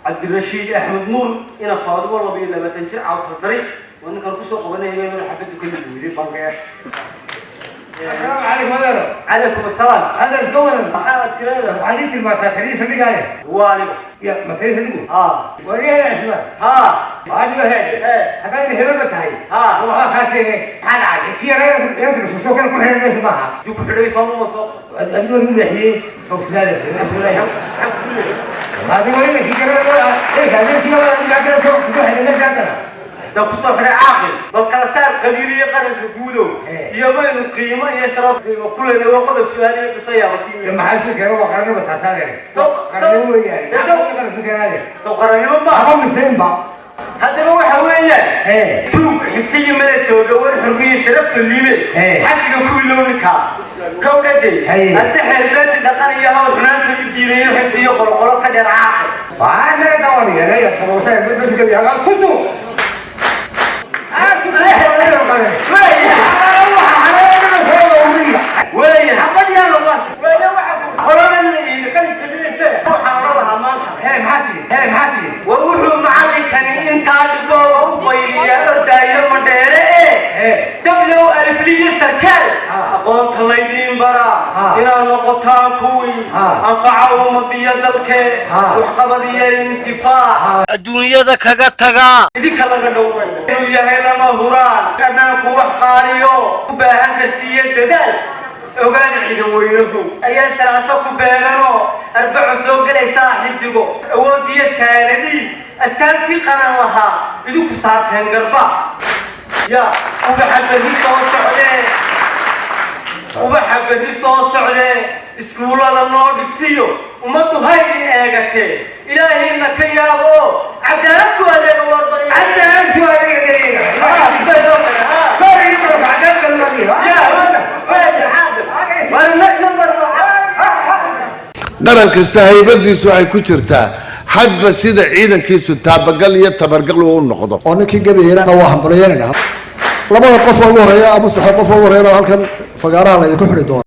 Cabdirashiid Axmed Nuur ina Faadumo, 22 jir, cawtardari. Waa ninkan kusoo qabanay habeen xabaddu ka mid weyday bangayaasha. Asalaamu calaykum, adeero. Calaykum asalaam. Adeer, iska waran? Maxaa jirada? Waxaad ii tilmaantaa taliya saldhigaaye. Waa aniga. Ya, ma taliya saldhigu? Haa. Waryahay Cismaan. Haa. Adigo heede. Haddaad ina hebel ba tahay. Haa. Waxbaa kaa sheegay. Maxaa dhacay? Kii yarayarka soo kale ku xiran meesha maaha. Dib ku xidhay sooma soo. Adigoo lagu leexiyey xogsinaade. Adigoo ina kii kale ku xiran meesha haddana. Da kusoo xidhay caaqil, bal kala saar qabiil iyo qaranka guudow. Iyo maynu qiimo iyo sharaf qiimo kulena, waa qodob su-aal iyo qiso yaabatii. Maxaa isu keena? Waa qarannimo taas, adeer. Qarannimo weeyaan. Maxaa isu keenaade? Soo qarannimo maaha. Haba miseynba. Haddaba waxa weeyaan, tuug xigta iyo mala soo dhawaan xurmiyo sharafta liime. Xabsiga ku ilow ninkaa kowdhadey. Hadda xeerbeeti dhaqan iyo hawl xunaanta mid diidayo, xigta iyo qoloqolo ka dheer caaqil. Waa naga dawanaya todobasha meeshu geliya kutu. Weeya weeya, waxa qoladan qalin jabinaysa waxaan odhan lahaa maanta. War wuxuu macallinkani intaa dhibooga u bayliyaa ordaayo madheere ee dablow alifliyo sarkaal aqoonta laydiin baraa inaad noqotaan kuwii anfaca ummadiyo dalkee waxqabad iyo intifaac adduunyada kaga tagaa idinka laga dhowray inuu yahay lama huraan. Ammaanku wax qaaliyo u baahan kartiyo dadaal. Ogaada, ciidan weynahu ayaa salaaso ku beeganoo arbaco soo gelaysaa xidigo awoodiyo saanadii astaantii qaran lahaa idinku saarteen garba. Ya ubaxa berri soo socdee, ubaxa berri soo socdee, iskuullada noo dhigtiyo ummaddu haydin eegatee, ilaahayna ka yaabo oo cadaalad ku adeega warbari. Cadaalad ku adeega. Sidoo kale, ha. Ya, war number. Qaran kasta haybadiisu waxay ku jirtaa hadba sida ciidankiisu taabagal iyo tabargal uu u noqdo. Oo ninkii gabayana waa hambalyeynayna. Labada qof oo ugu horeeya ama saxe qof oo ugu horeeyana halkan fagaaraha laydinku xidhi doona.